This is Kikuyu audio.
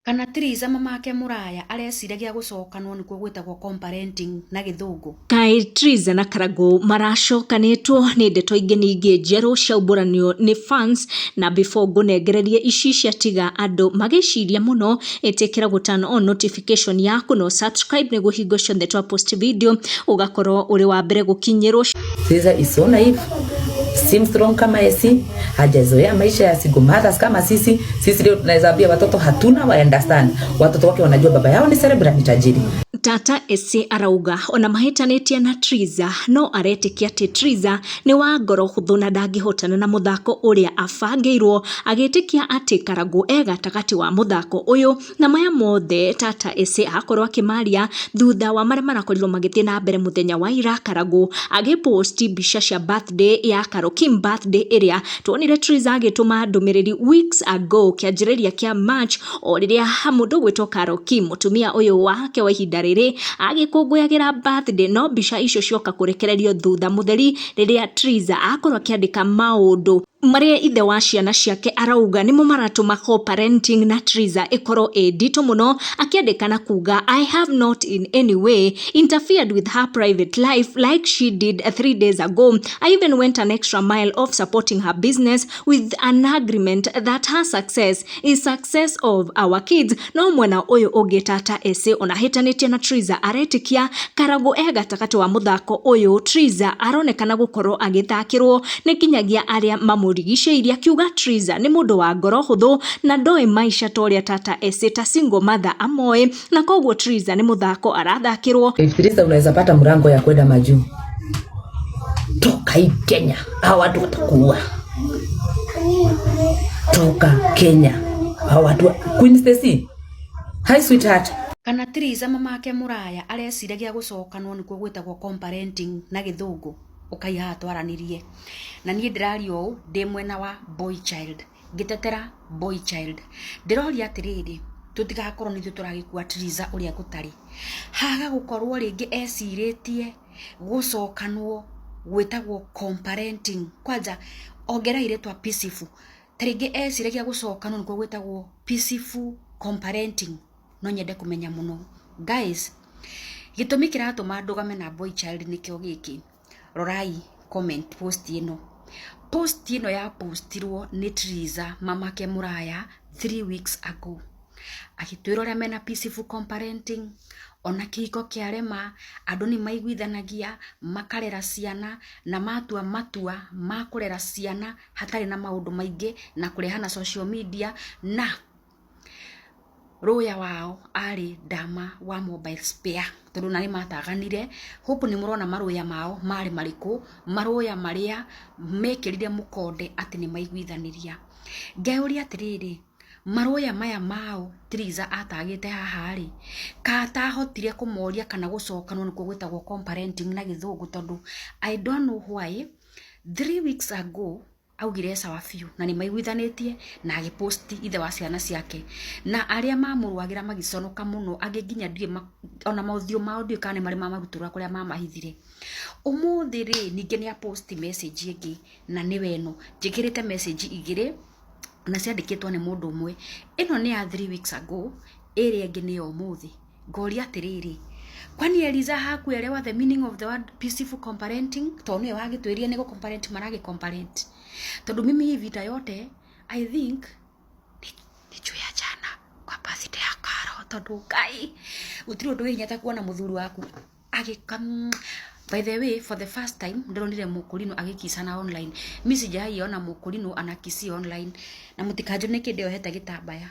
Kana Triza mamake Mũraya areciragia gũcokanwo nĩkuo gwĩtagwo co-parenting na gĩthũngũ? Kaĩ Triza na Karangũ maracokanĩtwo nĩ ndeto ingĩ ningĩ njerũ ciaumbũranio nĩ fans, na before ngũnengererie ici ciatiga andũ magĩciria mũno, ĩtĩkĩra gũ turn on notification yaku na subscribe nĩguo hingo ciothe twa post video ũgakorwo ũrĩ wa mbere gũkinyĩrwo. Triza is so naive, si strong kama Esi, hajazoea maisha ya single mothers kama sisi. Sisi leo tunaweza ambia watoto hatuna wa understand. Watoto wake wanajua baba yao ni celebrity, ni tajiri. Tata Esi arauga ona mahĩtanĩtie na Triza no aretĩkia atĩ Triza nĩ wa ngoro hũthũ na ndangĩhotana na mũthako ũrĩa abangĩirwo, agĩtĩkia atĩ Karangũ e gatagatĩ wa mũthako ũyũ. Na maya mothe Tata Esi akorwo akĩmaria thutha wa marĩa marakorirwo magĩthiĩ na mbere mũthenya wa ira, Karangũ agĩposti mbica cia birthday ya Carol Kim, birthday ĩrĩa tuonire Triza agĩtũma ndũmĩrĩri weeks ago, kĩanjĩrĩria kĩa March, o rĩrĩa mũndũ ũgwĩtwo Carol Kim, mũtumia ũyũ wake wa ihinda rĩrĩ, agĩkũngũyagĩra birthday. No mbica icio cioka kũrekererio thutha mũtheri rĩrĩa Triza akorwo akĩandĩka maũndũ marĩa ithe wa ciana ciake arauga nĩmo maratũma co-parenting na Triza ĩkorwo ĩ nditũ mũno, akĩandĩka na kuga, "I have not in any way interfered with her private life like she did 3 days ago. I even went an extra mile of supporting her business with an agreement that her success is success of our kids." No mwena ũyũ ũngĩ, Tata Ese ona hĩtanĩtie na Triza aretĩkia Karangũ e gatagatĩ wa mũthako ũyũ Triza aronekana gũkorwo agĩthakĩrwo nĩ nginyagia arĩa mamũrigicĩirie, akiuga Triza nĩ mũndũ wa ngoro hũthũ na ndoĩ maisha ta ũrĩa Tata Ese ta single mother amoĩ, na koguo Triza nĩ mũthako arathakĩrwo. If Triza unaweza pata mlango ya kwenda majuu, toka hii Kenya, hao watu watakuua. Toka Kenya, hao watu. Queen Stacy, hi sweetheart. Kana Triza mamake Mũraya areciragia gũcokanwo nĩkuo gwĩtagwo co-parenting na gĩthũngũ? Ũkai haha twaranĩrie. Na niĩ ndĩraria ũũ ndĩ mwena wa boy child, ngĩtetera boy child. Ndĩroria atĩrĩrĩ, tũtigakorwo nĩ ithuĩ tũragĩkua Triza ũrĩa gũtarĩ, haga gũkorwo rĩngĩ ecirĩtie gũcokanwo gwĩtagwo co-parenting. Kwanja ongerai rĩtwa peaceful, ta rĩngĩ eciragia gũcokanwo nĩkuo gwĩtagwo peaceful co-parenting. No nyende kũmenya mũno, guys, gĩtũmi kĩratũma ndũgame na boy child nĩkĩo gĩkĩ. Rorai comment post ĩno. Post ĩno ya postirwo nĩ Triza mamake Mũraya 3 weeks ago, agĩtwĩra ũrĩa mena peaceful co-parenting, ona kĩhiko kĩarema andũ nĩ maiguithanagia makarera ciana, na matua matua ma kũrera ciana hatarĩ na maũndũ maingĩ na kũrehana social media, na rũya wao arĩ ndama wa mobile spare, tondũ na nĩ mataganire. Hope nĩ mũrona marũya mao marĩ marĩkũ, marũya marĩa mekĩrire mũkonde atĩ nĩ maiguithanĩria. Ngeyũria atĩrĩrĩ, marũya maya mao Triza atagĩte haha rĩ, katahotire kũmoria kana gũcokanwo nĩkuo gwĩtagwo co-parenting na gĩthũngũ? Tondũ I don't know why 3 weeks ago augire sawa biũ na nĩ maiguithanĩtie, na agĩposti ithe wa ciana ciake, na arĩa mamũrũagĩra magĩconoka mũno, angĩ nginya ndiũĩ ona maũthiũ mao, ndiũĩ kana nĩ marĩ mamarutũrũra kũrĩa mamahithire. Ũmũthĩ rĩ, ningĩ nĩ aposti message ĩngĩ, na nĩwe ĩno njĩkĩrĩte message igĩrĩ na ciandĩkĩtwo nĩ mũndũ ũmwe. Ĩno nĩ ya 3 weeks ago, ĩrĩa ĩngĩ nĩ ya ũmũthĩ. Ngoria atĩrĩrĩ, kwani Eliza hakuelewa the meaning of the word peaceful co-parenting? Tondũ nĩwe wagĩtwĩrire nĩ gũ-comparent maragĩ-comparent. Tondũ mimi hii vita yote I think ni juu ya jana kwa birthday ya Karo, tondũ Ngai, gũtirĩ ũndũ wĩ hinya ta kuona mũthuri waku agĩka. By the way, for the first time ndĩronire mũkũrinũ agĩkicana online. Mi sijaiona mũkũrinũ anakisi online, na mũtikanjũ nĩkĩ ndĩohete gĩtambaya.